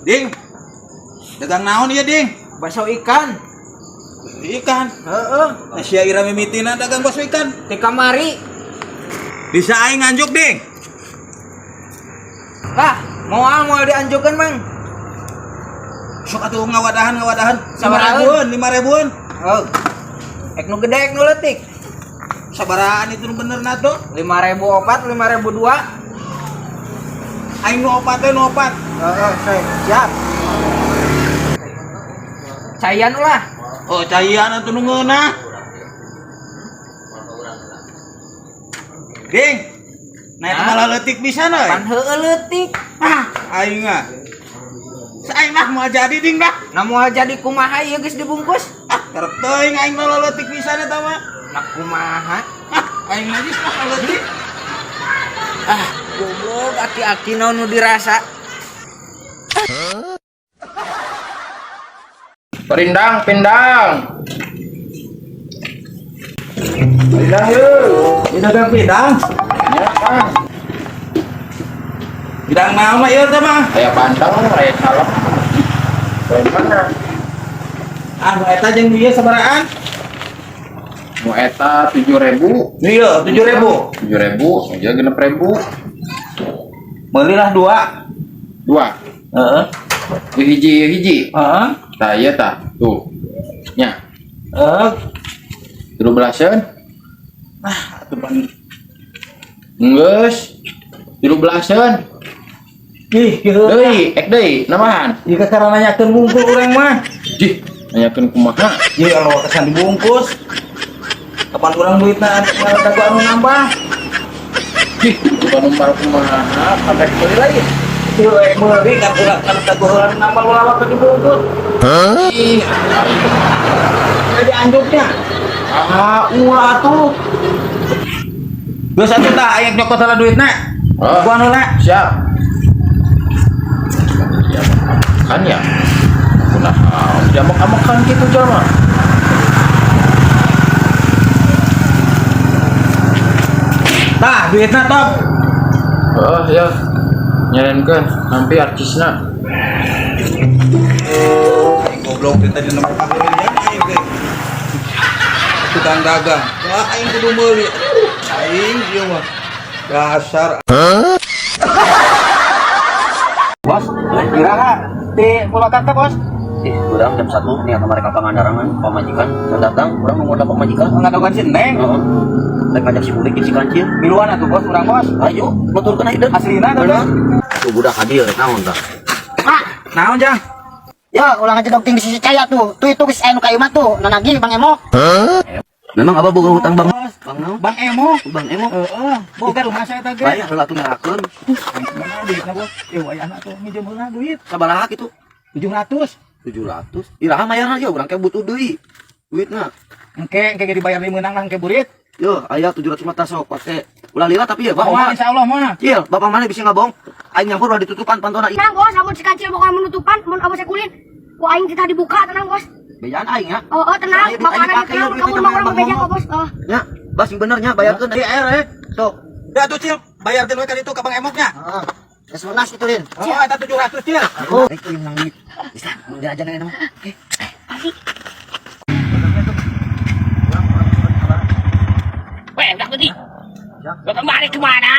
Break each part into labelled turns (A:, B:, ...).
A: Ding. Dagang naon ieu, Ding?
B: Bakso ikan.
A: Ikan.
B: Heeh.
A: Nah, sia ira mimitina dagang bakso ikan.
B: Di kamari.
A: Bisa aing nganjuk, Ding.
B: Lah, moal dianjukeun, Mang.
A: Sok atuh ngawadahan ngawadahan.
B: Sabaraha?
A: 5 ribuan, 5 ribuan.
B: Oh. Ek nu gede, ek nu leutik.
A: Sabarahaan itu nu bener na tuh.
B: 5.004, 5.002.
A: Aing nu opat teh nu opat.
B: Heeh, siap. Caian ulah.
A: Oh, caian atuh nu ngeunah. Ding. Nah, itu
B: Hah?
A: malah leutik pisan euy.
B: Pan heueuh leutik.
A: Ah, aing mah. Saing mah moal jadi, Ding, dah.
B: Nah, moal jadi kumaha ieu geus dibungkus?
A: Ah, karep teuing aing mah leutik pisan eta mah.
B: Nah, kumaha?
A: Ah, aing najis mah leutik.
B: Ah, goblok aki-aki naon nu dirasa.
C: Perindang, pindang. Pindang yuk.
A: Ini dagang pindang.
C: Ya, Kang.
A: Pindang naon mah ieu teh mah?
C: Aya bandeng, aya salem. Dari mana?
A: Ah, nu eta jeung ieu sabarahaan?
C: Mu eta 7.000.
A: Iya, 7.000.
C: 7.000, aja 6.000.
A: Belilah dua.
C: Dua.
A: Heeh.
C: Ieu hiji, ieu hiji.
A: Heeh.
C: Tah ieu tah. Tuh. Nya,
A: Heeh.
C: 17-an.
A: Ah, atuh pan.
C: Geus. 17-an.
A: Ih, kieu.
C: Deui, ek deui, nambahan.
A: Ieu kakara nanyakeun bungkul urang mah.
C: Jih, nanyakeun kumaha?
A: Ieu kalau kesan dibungkus. Kapan urang duitna ngaledago anu nambah?
C: Jih, bukan nomor kumaha, sampai beli lagi.
A: Ieu ek meuli kan urang ngaledago urang nambah ulah waktu dibungkus.
C: Ih,
A: Jadi anjuknya.
C: ah,
A: Ulah atuh. Geus atuh tah aya nyokot heula duitna.
C: Oh.
A: Gua anu na.
C: Siap. Ya, kan ya. Nah, jamak-amakan gitu jalma.
A: Tah, duitna top.
C: Oh ya. Nyarankeun sampai artisna.
A: Aing goblok teh tadi nomor panggilan aing teh. Tukang dagang. Wah, aing kudu meuli. Aing ieu mah. Dasar.
D: Bos,
A: Iraha di Purwakarta, Bos.
D: Ih, urang jam 1 nih kemarin ka Pangandaran pamajikan can datang, urang nunggu pamajikan.
A: Ngadogan si Neng.
D: Heeh. Rek ngajak si Bulik jeung si Kancil.
A: Miluan atuh, Bos, urang, Bos.
D: Ayo, nuturkeun aja deuk.
A: Aslina tuh, Bos.
D: Tuh budak hadir naon tah?
A: Naon, Jang?
E: Ya, ulang aja dok di sisi caya tuh. Tuh itu geus aya nu ka imah tuh, nanagi Bang Emo.
D: Memang abah boga hutang bang. Bang naon?
A: Bang Emo.
D: Bang Emo.
A: Heeh, boga rumah saya teh ge.
D: Bae heula atuh ngerakeun.
A: Mana duitna, Bos? Eh, wayahna tuh minjem heula duit.
D: Sabaraha kitu?
A: 700.
D: 700. Iraha mayarna ye urang ke butuh deui. Duitna.
A: Engke engke ge dibayar deui meunang lah engke burit.
D: Yo, aya 700 mah sok pake. Ulah lila tapi ya, Bang.
A: Moal insyaallah moal.
D: Cil, bapak mana bisa ngabong? Aing nyampur ulah ditutupan pantona.
F: Tenang bos, lamun si kancil pokoknya menutupan, mun abah saya kulin. Ku aing kita dibuka, tenang bos.
D: Bejaan aing ya.
F: Oh, oh tenang,
D: Ayo,
F: bapak
D: ayo,
F: anak
D: pakai,
F: tenang,
D: yuk,
F: kamu
D: duitnya
F: rumah orang
D: Bang
F: bebeja
D: Momo.
F: kok bos. Oh.
D: Ya, bas yang bener nya bayarkeun di air eh. Sok.
A: Ya tuh Cil, bayarkeun we ka ditu ka Bang Emoknya.
E: Heeh. Geus lunas itu, Lin.
A: Oh, eta 700 Cil.
E: Oh, itu yang duit. Bisa, mun jajan aja mah. Oke.
F: Pasti.
G: Weh, udah berhenti. Bapak kemarin kemana?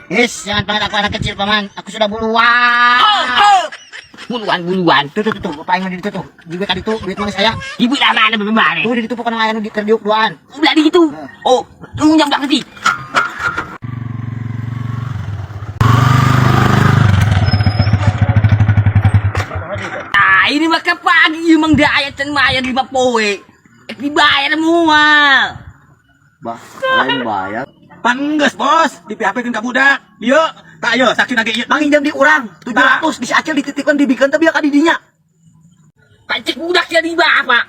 E: Is, jangan panggil aku anak kecil, Paman. Aku sudah buluan.
G: Oh, oh. Buluan, buluan.
E: Tuh, tuh, tuh, tuh. Bapak yang di situ tuh. Juga tadi tuh, duit mana saya.
G: Ibu lah mana bapak kemarin?
E: Tuh, di situ pokoknya aya nu di terdiuk duaan.
G: Udah di situ. Oh, tunggu jam udah berhenti. Ah, ini maka pagi emang dah ayat dan mayar 5 poe. Eh, dibayar semua.
D: Bah, lain bayar.
A: Pan geus, Bos, di PHP-keun ka budak. Ieu, tak ieu saksi nage ieu.
D: Manginjam di urang 700 bisa acil dititipkan dibikeun teh bieu ka di dinya.
G: Pancik budak jadi bapak.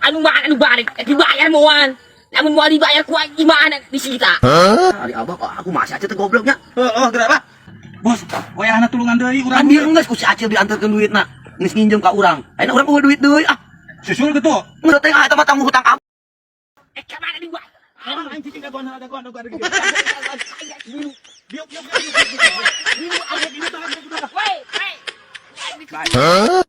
G: Anu mana anu balik, eh, dibayar moal. Namun mau dibayar kuat gimana di sita.
D: Ari abah kok aku masih acil teh gobloknya.
A: Heeh, gerak lah. Bos, wayahna tulungan deui urang.
D: Kan dia geus ku si acil diantarkeun duitna. Geus nginjem ka urang. Ayeuna urang eueuh duit deui ah.
A: Susul gitu.
D: Geus teh ah eta mah tanggung hutang abah.
G: Eh, kemana dibayar?
A: Ah, anjing cicing dagoan dagoan dagoan. Biuk biuk biuk.
G: Woi, woi.
B: Bye.